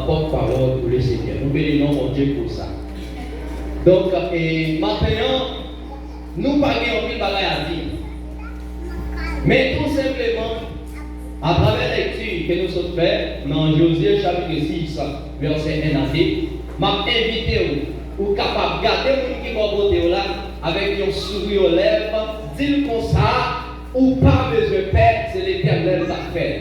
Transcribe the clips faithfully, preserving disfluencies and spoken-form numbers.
Pwòp pawòl pou Lesenyè. Nou beni non Bondye pou sa. Donk, e, maten an, nou pa gen anpil bagay a di. Men tou senpleman, atravè lekti ke nou sot fè nan Jozye chapit sis, vèsè en a de, m ap envite w, ou kapab gade moun ki bò kote w la avèk yon souri o lèv, di l konsa, ou pa bezwen pè, se Letènèl k ap fè l.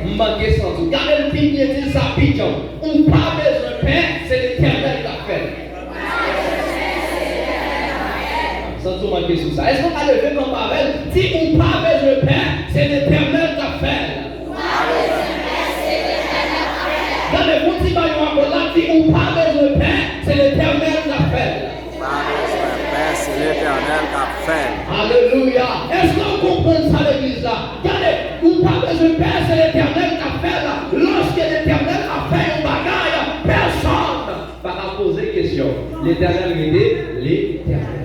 M manke santi w. Gade l pi byen, di l sa pi djanm. Ou pa bezwen pè, se Letènèl k ap fè l. Santi w manke sou sa. Èske w ka leve kanpe avè l? Di, ou pa bezwen pè, se Letènèl k ap fè l. Gade, pou ti bay yon akolad, di, ou pa bezwen pè, se Letènèl k ap fè l. Pa bezwen pè, se Letènèl k ap fè l. Alelouya! Èske w konprann sa, legliz la? Gade, ou pa bezwen pè, se Letènèl k ap fè l. Lòske Letènèl ap fè yon bagay, pèsonn pa ka poze kesyon. Letènèl rete Letènèl.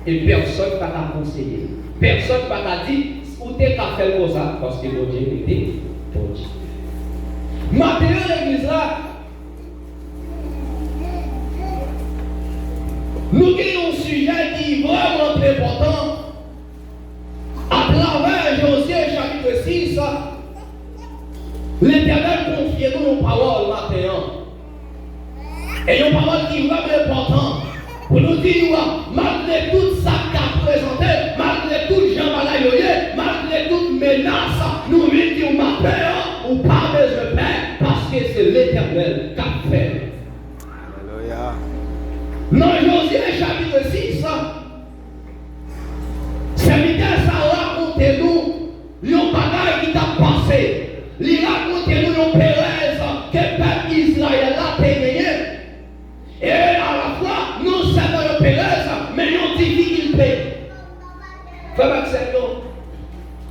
E pèsonn pa ka konseye. Pèsonn pa ka di, ou te ka fè l konsa, paske Bondye rete Bondye. Maten an, legliz la, nou gen yon sijè ki vrèman trè enpòtan. Atravè Jozye chapit sis, Letènèl konfye nou yon pawòl maten an. E yon pawòl ki vrèman enpòtan pou nou di, malgre tout sa k ka prezante, malgre tout jan bagay yo ye, malgre tout menas, nou vin di w maten an, ou pa bezwen pè, paske se Letènèl k ap fè l. Alelouya. Nan Jozye chapit sis, sèvitè sa a rakonte nou yon bagay ki t ap pase. Li rakonte nou yon perèz ke pèp Izrayèl la te genyen. E alafwa, non sèlman yon perèz, men yon difikilte. Frè m ak sè m yo,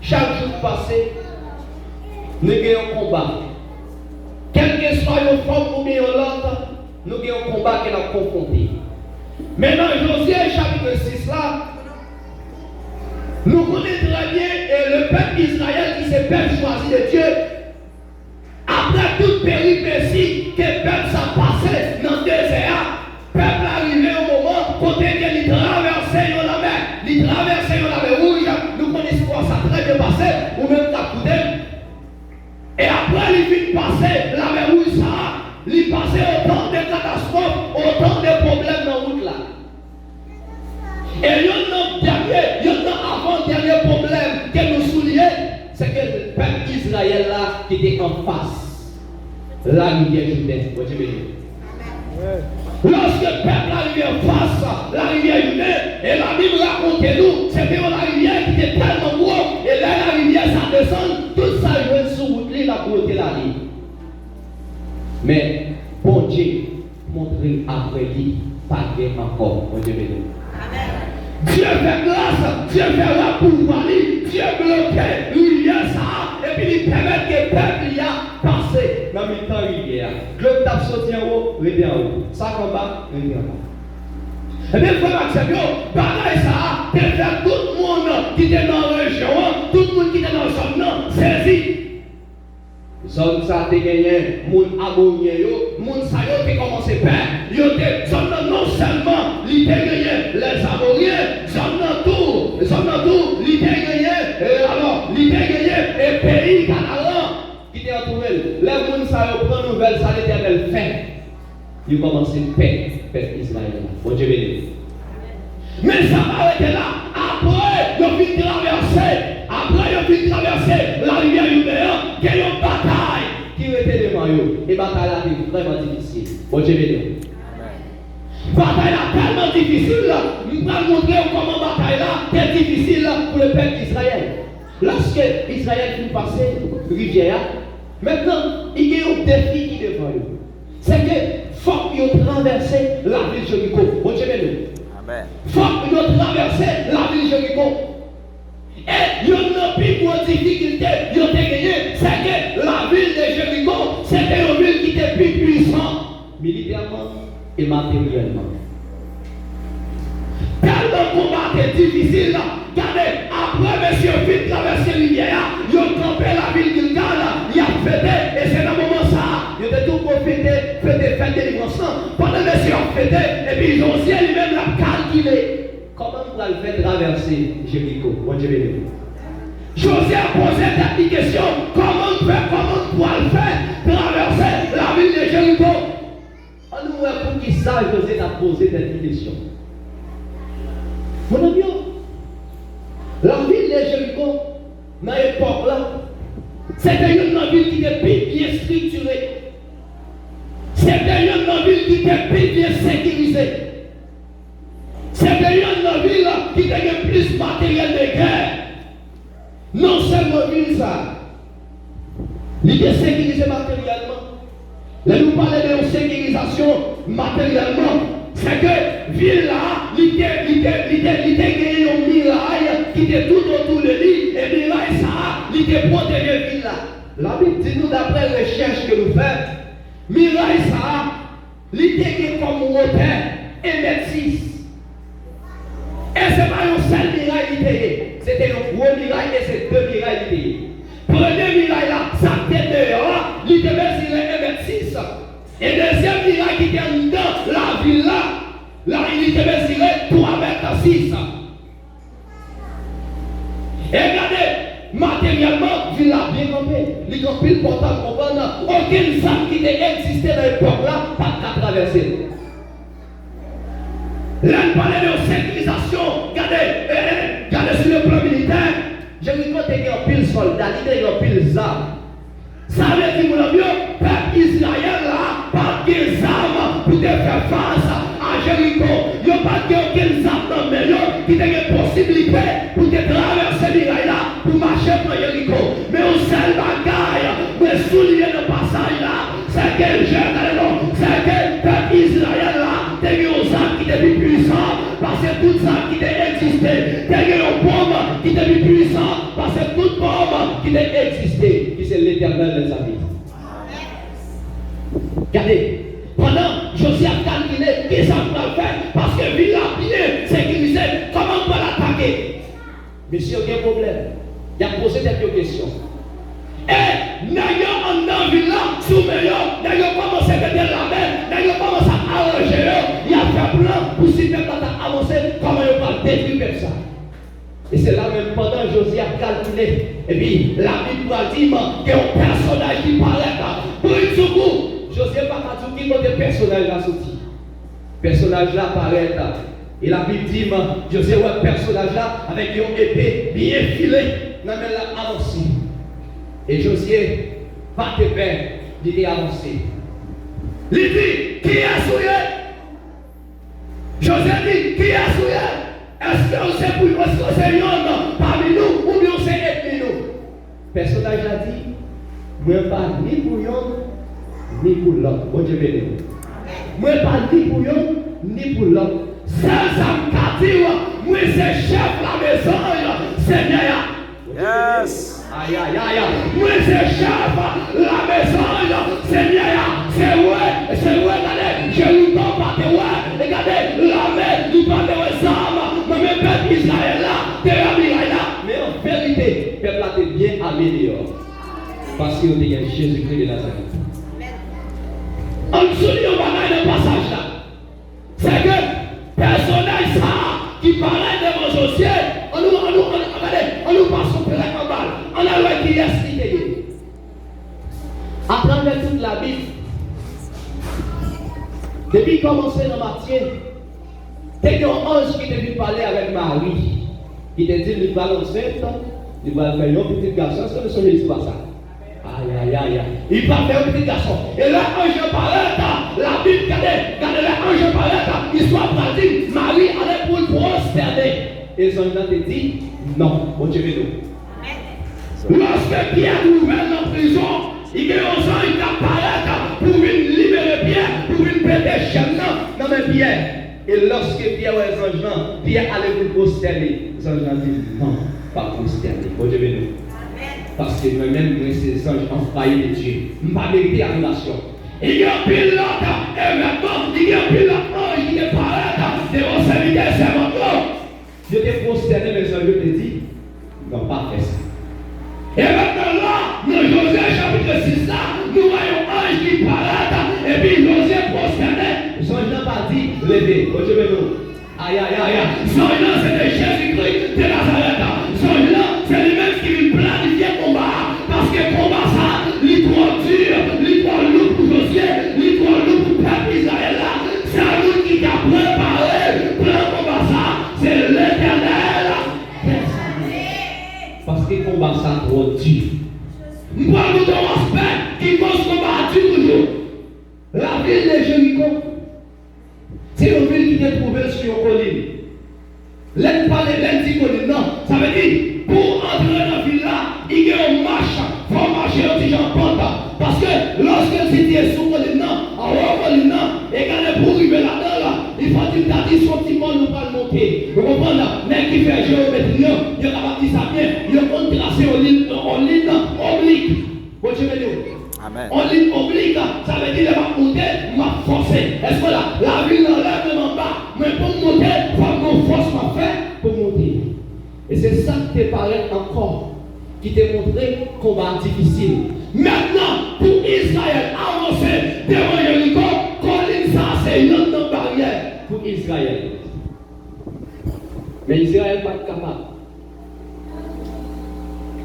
chak jou k pase, nou gen yon konba. Kèlkeswa yon fòm oubyen yon lòt, nou gen yon konba ke n ap konfwonte. Men nan Jozye chapit sis la, nou konnen trè byen, e, le pèp Izrayèl ki se pèp chwazi de Dye, apre tout peripesi ke pèp sa pase nan dezè a, pèp la rive yon moman kote ke li travèse yon lanmè. Li travèse yon lanmè wouj, nou konnen istwa sa trè byen pase, ou menm k ap koute m. E apre li fin pase lanmè wouj sa a, li pase otan de katastwòf, otan de pwoblèm nan wout la. E yonn nan dènye, yonn nan avan dènye pwoblèm ke nou souliye, se ke pèp Izrayèl la ki te anfas larivyè Jouden. Bondye beni w. Lòske pèp la rive anfas larivyè Jouden, e Labib rakonte nou, se te yon larivyè ki te tèlman gwo, e lè larivyè sa desann, tout sa l jwenn sou wout li, l ap bwote l ale. Men, Bondye montre apre li pa gen ankò. Bondye beni w. Dye fè gras, Dye fè rap pouvwa li, Dye bloke rivyè sa a, epi li pèmèt ke pèp li a pase nan mitan rivyè a. Dlo k t ap soti anwo, rete anwo. Sa k anba, rete anba. Ebyen, frè m ak sè m yo, bagay sa a te fè tout moun ki te nan rejyon an, tout moun ki te nan zòn nan, sezi. Zòn sa a te genyen moun Amonyen yo, moun sa yo te kòmanse pè, yo te, zòn nan non sèlman li te genyen Lèzamoryen, zòn nan tou, zòn nan tou, li te genyen, e, alò, li te genyen, e, peyi Kanaran ki te antoure l. Lè moun sa yo pran nouvèl sa Letènèl fè, yo kòmanse pè pèp Izrayèl la. Bondye beni w. Men sa pa rete la. Apre yo fin travèse, apre yo fin travèse larivyè Jouden an, gen yon batay ki rete devan yo. E batay la te vrèman difisil. Bondye beni w. Batay la tèlman difisil, m pral montre w kòman batay la te difisil pou le pèp Izrayèl. Lòske Izrayèl fin pase rivyè a, mentnan, li gen yon defi ki devan yo. Se ke fòk yo travèse lavil Jeriko. Bondye beni w. Amèn. Fòk yo travèse lavil Jeriko. E youn nan pi gwo difikilte yo te genyen, se ke lavil de Jeriko, se te yon vil ki te pi pwisan militèman e materyèlman. Tèlman konba te difisil, gade, apre mesye yo fin travèse rivyè a, yo kanpe lavil Gilgal, y ap Fete, e se nan moman sa a, yo te tou pwofite fete fèt delivrans lan. Pandan mesye yo ap fete, epi Jozye li menm l ap kalkile, kòman m pral fè travèse Jeriko? Bondye beni w. Jozye ap poze tèt li kesyon, kòman m fè, kòman m pral fè travèse lavil de Jeriko? Ann nou wè poukisa Jozye t ap poze tèt li kesyon. Monanm yo, lavil de Jeriko, nan epòk la, se te youn nan vil ki te pi byen estriktire. Se te youn nan vil ki te pi byen sekirize. Se te youn nan vil ki te gen plis materyèl de gè. Non sèlman vil sa a, li te sekirize materyèlman. Lè nou pale de yon sekirizasyon materyèlman, se ke vil la, li te, li te, li te, li te gen yon miray ki te tout otou de li, e miray sa a, li te pwoteje vil la. Labib di nou, daprè rechèch ke nou fè, miray sa a, li te gen kòm wotè en mèt sis. E se pa yon sèl miray li te ye. Se te yon gwo miray e se de miray li te ye. Premye miray la, sa k te deyò a, li te mezire en mèt sis. E dezyèm miray ki te anndan lavil la, la, li te mezire twa mèt sis. E gade, materyèlman, vil la byen kanpe. Li gen anpil pòtal, konprann, okenn zam ki te egziste nan epòk la pa t ka travèse l. Lè n pale de yon sekirizasyon, gade, e, e, gade sou le plan militè, Jeriko te gen anpil sòlda, li te gen anpil zam. Sa vle di, monanm yo, pèp Izrayèl la pa t gen zam pou te fè fas a Jeriko. Yo pa t gen okenn zam nan men yo ki te gen posiblite pou te travèse miray la pou mache pran Jeriko. Men yon sèl bagay mwen souliye nan pasaj la, se ke, gade non, se ke pèp Izrayèl la te gen yon zam ki te pi pwisan pase tout zam ki te egziste. Te gen yon pòm ki te pi pwisan pase tout pòm ki te egziste, ki se Letènèl dèzame. Gade, pandan Jozye ap kalkile kisa m pral fè, paske vil la byen sekirize, kòman m pral atake? Mesye yo gen pwoblèm. Y ap poze tèt yo kesyon. E nèg yo anndan vil la, sou men yo, nèg yo kòmanse mete lame, nèg yo kòmanse ap aranje yo, y ap fè plan pou si pèp la ta avanse, kòman yo pral detwi pèp sa. E se la menm, pandan Jozye ap kalkile, epi Labib pral di m gen yon pèsonaj ki parèt bridsoukou. Jozye pa ka di w ki kote pèsonaj la soti. Pèsonaj la parèt, e Labib di m, Jozye wè pèsonaj la avèk yon epe byen file nan men l, l ap avanse. E Jozye pa te pè, li te avanse. Li di, "Kiyès ou ye?" Jozye di, "Kiyès ou ye? Èske w se pou, èske w se yonn pami nou, oubyen w se ènmi nou?" Pèsonaj la di, "Mwen pa ni pou yonn, ni pou lòt." Bondye beni w. "Mwen pa ni pou yonn, ni pou lòt. Sèl sa m ka di w, mwen se chèf lamezon Senyè a." Yes. Ayayay. "Mwen se chèf lamezon Senyè a." Se vre, se vre, gade, Jeriko pa te wè, e gade, lame, li pa te wè zam nan men pèp Izrayèl la, te wè miray la. Men an verite, pèp la te byen ame deyò, paske yo te gen Jezikri de Nazarèt. Ann souliye yon bagay nan pasaj la. Se ke pèsonaj sa a ki parèt devan Jozye, ann nou, ann nou, ann, gade, ann nou pase yon trèt anba l. Ann al wè kiyès li te ye. Atravè tout Labib, depi kòmanse nan Matye, te gen yon anj ki te vin pale avèk Mari, ki te di l li pral ansent, li pral fè yon pitit gason. Èske nou sonje istwa sa? Ayayay. Li pral fè yon pitit gason. E lè anj lan parèt, Labib, gade, gade lè anj lan parèt, istwa pral di Mari ale pou l pwostène. E zanj lan te di non. Bondye beni w. Lòske Pyè twouve l nan prizon, li gen yon zanj k ap parèt pou vin libere Pyè, pou vin pete chèn nan nan men Pyè. E lòske Pyè wè zanj lan, Pyè ale pou l pwostène. Zanj lan di, "Non, pa pwostène." Bondye beni w. Paske mwen menm, mwen se zanj envoye de Dye. M pa merite adorasyon. E gen anpil lòt evènman, e gen anpil lòt anj ki te parèt devan sèvitè e sèvant yo. Yo te pwostène, men zanj yo te di, "Non, pa fè sa." E mentnan la, nan Jozye chapit sis Leve, Bondye beni w. Ay, ay, ay, ay. Zanj lan se te Jezikri de Nazarèt. Zanj lan se li menm ki vin planifye konba a. Paske konba sa, li twò di, li twò lou pou Jozye, li twò lou pou pèp Izrayèl la. Sèl moun ki ka prepare plan konba sa, se Letènèl dèzame. Paske konba sa twò di. M pral montre w aspè ki koz konba a di toujou. Lavil de Jeriko. Se yon vil ki te twouve l sou yon kolin. Lè n pale, lè n di kolin nan, sa vle di, pou w antre nan vil la, li gen yon mach, fò w mache yon ti jan pant. Paske, lòske l sitiye sou kolin nan, anwo kolin nan, e gade pou w rive ladan l, li fò di m ta di se yon ti mòn ou pral monte. Ou konprann? Nèg ki fè jeyometri an, yo kapab di sa byen, yo konn trase yon lin, yon lin oblik. Bondye beni w. Amèn. On lin oblik, sa vle di lè m ap monte, m ap fòse. Èske w la? Lavil nan lè, men m anba. Mwen pou m monte, fò m gon fòs m ap fè pou m monte. E se sa k te parèt ankò, ki te montre konba a difisil. Mentnan, pou Izrayèl avanse devan Jeriko, kolin sa a se yonn nan baryè pou Izrayèl. Men Izrayèl pa t kapab.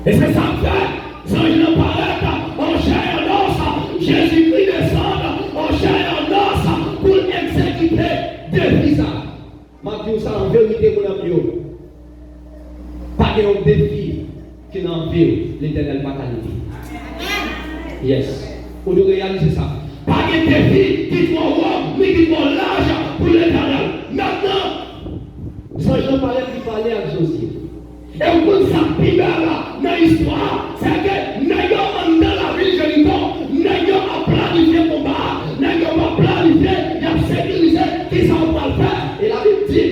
E se sa k fè, zanj lan parèt an chè e an os, Jezikri desann an chè e an os pou l egzekite defi sa a. M ap di w sa an verite, mon ami yo. Pa gen yon defi ki nan vi w, Letènèl pa ka leve. Yes. Ou dwe reyalize sa. Pa gen defi ki twò wo, ni ki twò laj pou Letènèl. Mentnan, zanj lan parèt, li pale ak Jozye. E w konn sa k pi bèl nan istwa a, se ke nèg yo anndan lavil Jeriko, nèg yo ap planifye konba a, nèg yo p ap planifye, y ap sekirize kisa yo pral fè. E Labib di,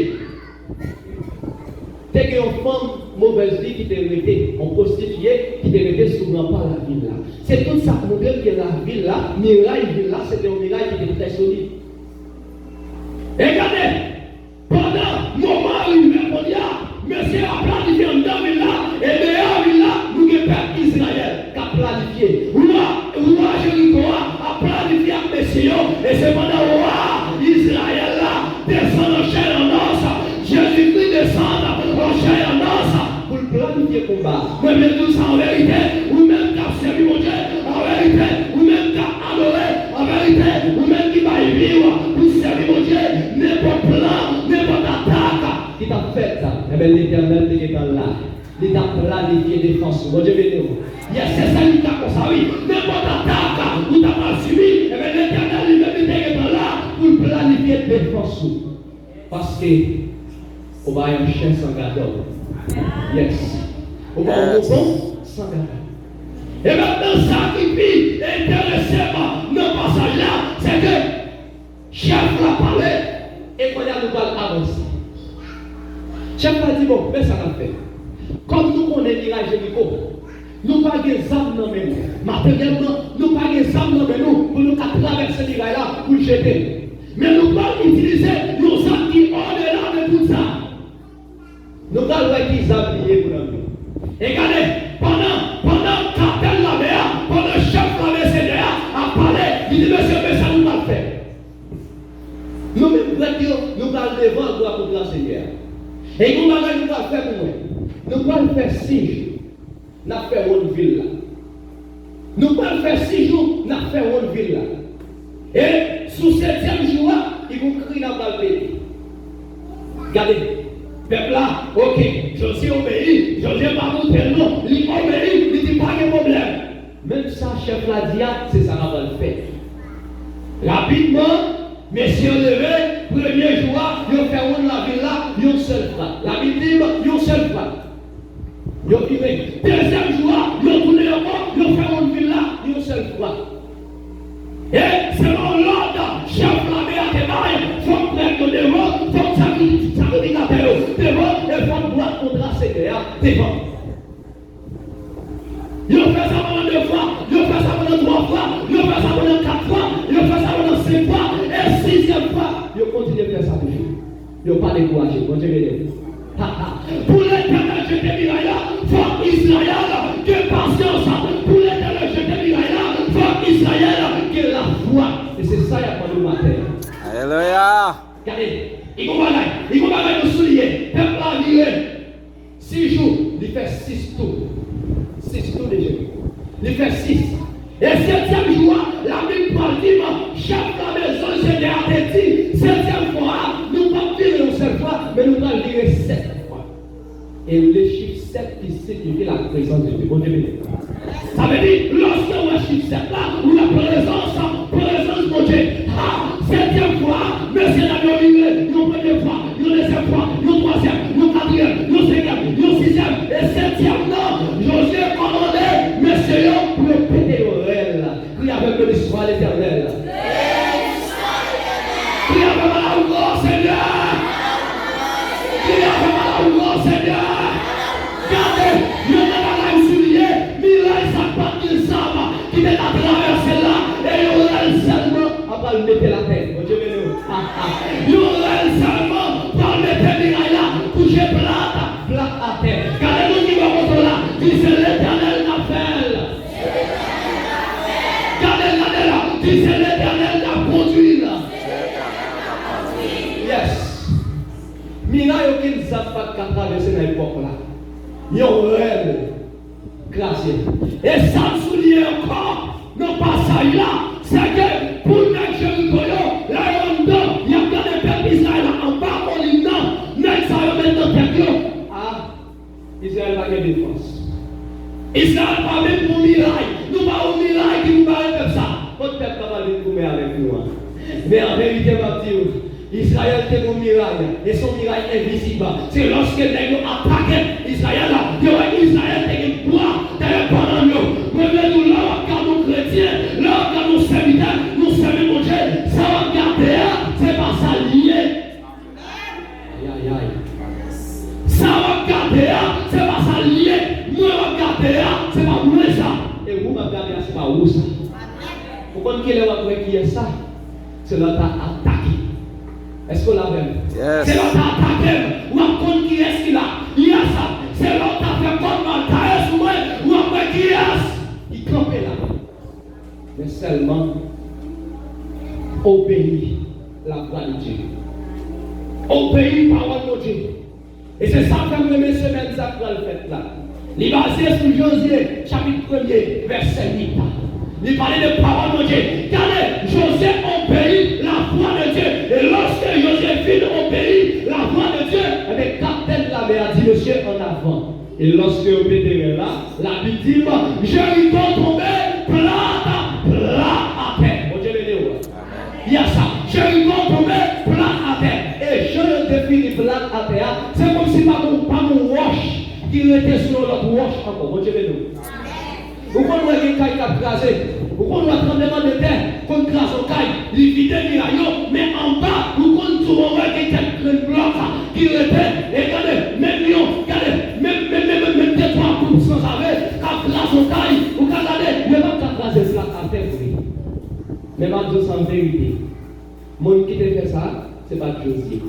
te gen yon fanm movèz vi ki te rete, yon pwostitiye ki te rete sou ranpa lavil la. Se tout sa k montre m ke lavil la, miray vil la, se te yon miray ki te trè solid. E gade, pandan moman an rive kounye a, mesye yo ap planifye anndan vil la, e deyò vil la, nou gen pèp Izrayèl k ap planifye. Wa, wa Jeriko a ap planifye ak mesye yo, e se pandan wa Izrayèl la desann an chè e an os, Jezikri desann an chè e an os pou l planifye konba. Mwen vle di w sa an verite, ou menm k ap sèvi Bondye, an verite, ou menm k ap adore, an verite, ou menm ki bay vi w pou sèvi Bondye, nenpòt plan, nenpòt atak ki t ap fèt, enben, Letènèl te gentan la. Li t ap planifye defans ou. Bondye beni w. Yes, se sa li ka konsa, wi. Nenpòt atak ou ta pral sibi, enben, Letènèl li menm li te gentan la pou l planifye defans ou. Paske ou pa yon chen san gadò. Yes. Ou pa yon moton san gadò. E mentnan, sa ki pi enterese m nan pasaj la, se ke chèf la pale, e kounye a nou pral avanse. Chèf la di, bon, men sa n ap fè. Kòm nou konnen miray Jeriko, nou pa gen zam nan men nou. Materyèlman, nou pa gen zam nan men nou pou nou ka travèse miray la pou n jete l. Men nou pral itilize yon zam ki odela de tout zam. Nou pral wè ki zam li ye, mon ami. E gade, pandan, pandan kaptèn lame a, pandan chèf lame Senyè a ap pale, li di, mesye, men sa nou pral fè. Nou menm prèt yo, nou pral devan glwa kontra Senyè a. E yon bagay nou pral fè pou mwen. Nou pral fè sis jou. N ap fè wonn vil la. Nou pral fè sis jou, n ap fè wonn vil la. E sou setyèm jou a, li gon kri n ap pral pete. Gade, pèp la, oke, Jozye obeyi, Jozye pa moute l non, li obeyi, li di pa gen pwoblèm. Menm sa chèf la di a, se sa n ap pral fè. Rapidman, mesye yo leve, premye jou a, yo fè wonn lavil la, yon sèl frap. Labib di m, yon sèl frap. Yo vire. Dezyèm jou a, yo tounen ankò, yo fè wonn vil la, yon sèl frap. E selon lòd chèf lame a te bay, fòk prèt yo devan, fòk sakri-, sakrifikatè yo devan, e fòk bwat kontra Senyè a devan. Yo fè sa pandan de fwa, yo fè sa pandan twa fwa, yo fè sa pandan kat fwa, yo fè sa pandan senk fwa, e sizyèm fwa, yo kontinye fè sa toujou. Yo pa dekouraje, Bondye beni w. Pou Letènèl jete miray la, fòk Izrayèl gen pasyans. Pou Letènèl jete miray la, fòk Izrayèl gen lafwa. E se sa y ap mande w maten an. Alelouya! Gade, li gon bagay, li gon bagay nan soulye. Pèp la vire. Sis jou, li fè sis tou. Sis tou de Jeriko. Li fè sis. E setyèm jou a, Labib pral di m, chèf lamezon Jida a te di, setyèm fwa a, nou p ap vire yon sèl fwa, men nou pral vire sèt fwa. E le chif sèt ki signifye la présence de Dieu. Bondye beni. Sa vle di, lòske w wè chif sèt la, ou wè prezans, prezans Bondye. Ha! Setyèm fwa, mesye dam yo vire, yon premye fwa, yon dezyèm fwa, yon twazyèm, yon katriyèm, yon senkyèm, yon sizyèm, e setyèm nan, Jozye kòmande mesye yo pou yo pete yon rèl. Kriye avè m, béni swa Letènèl. Kriye avè m, alaougo Senyè. Kriye avè m, alaougo Senyè. Gade, yon nan bagay m souliye, miray sa k pa t gen zam ki te ka travèse la, e yon rèl sèlman a pral mete l atè. Bondye beni w. Yon rèl sèlman pral mete miray la kouche plat, plat atè. Gade moun ki bò kote w la, di se Letènèl k ap fè l. Gade l, gade l, di se Letènèl k ap kondui l. Yes. Miray okenn zam pa t ka travèse nan epòk la. Yon rèl kraze. E sa m souliye ankò nan pasaj la, se ke pou nèg Jeriko yo, lè yo anndan, y ap gade pèp Izrayèl la anba kolin nan, nèg sa yo met nan tèt yo, a, Izrayèl pa gen defans. Izrayèl pa menm gon miray. Nou pa yon miray ki pou bare pèp sa. Kot pèp la pral vin goumen avèk nou an? Men an verite, m ap di w, Izrayèl te gon miray, e se yon miray envizib. Se lòske nèg yo atake Izrayèl, yo wè Izrayèl te gen pwa dèyè bannann yo. Mwen vle di w, lè w ap gade yon kretyen, lè w ap gade yon sèvitè, yon sèvant Bondye, sa w ap gade a, se pa sa l ye. Ayayay. Sa w ap gade a, se pa sa l ye. Mwen w ap gade a, se pa mwen sa. E ou m ap gade a, se pa ou sa. Ou konn kilè w ap wè kiyès sa? Se lè w ta atake. Èske w la avè m? Yes. Se lè w ta atake m, w ap konn kiyès ki la. Yes. Se lè w ta fè kòd mal taye sou mwen, w ap wè kiyès ki kanpe la. Men sèlman obeyi lavwa de Dye. Obeyi pawòl Bondye. E se sa k fè m renmen semèn sa k pral fèt la. Li baze sou Jozye, chapit premye, vèsè uit. Li pale de pawòl Bondye. Gade, Jozye obeyi lavwa de Dye. E lòske Jozye fin obeyi lavwa de Dye, ebyen, kaptèn lame a di, mesye, ann avan. E lòske yo pete rèl la, Labib di m, Jeriko tonbe plat, plat atè. Bondye beni w. Yes, Jeriko tonbe plat atè. E jan yo defini plat atè a, se kòmsi pa gon, pa gon wòch ki rete sou yon lòt wòch ankò. Bondye beni w. Ou konn wè gen kay k ap kraze, ou konn wè tranblemanntè konn kraze yon kay, li vide miray yo, men anba, ou konn tou wè gen kèk grenn blòk ki rete, e gade, menm yon, gade, menm, menm, menm, menm, menm de twa koup sanzave k ap kraze yon kay, ou ka gade, yo p ap ka kraze plat atè vre. Men m ap di w sa an verite. Moun ki te fè sa, se pa t Jozye.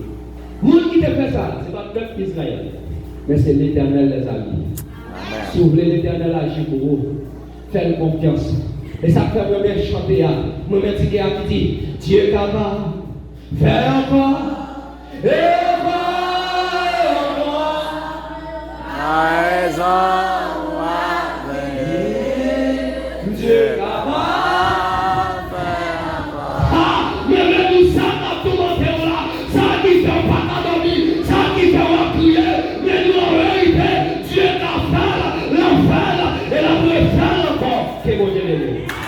Moun ki te fè sa, se pa t pèp Izrayèl. Men se Letènèl dèzame. Amèn. Si w vle Letènèl aji pou ou, fè l konfyans. E sa k fè mwen renmen chante a, mwen renmen tigè a ki di, Dye kapab fè ankò, e ankò, e ankò. Nan rezon w ap veye, Dye kapab fè ankò. Ha! Men, men, tout sa k ap toumante w la, sa ki fè w pa ka dòmi, sa ki fè w ap kriye, men nou an verite, Dye ka fè l, l ap fè l, e l ap refè l ankò. Ke Bondye beni w.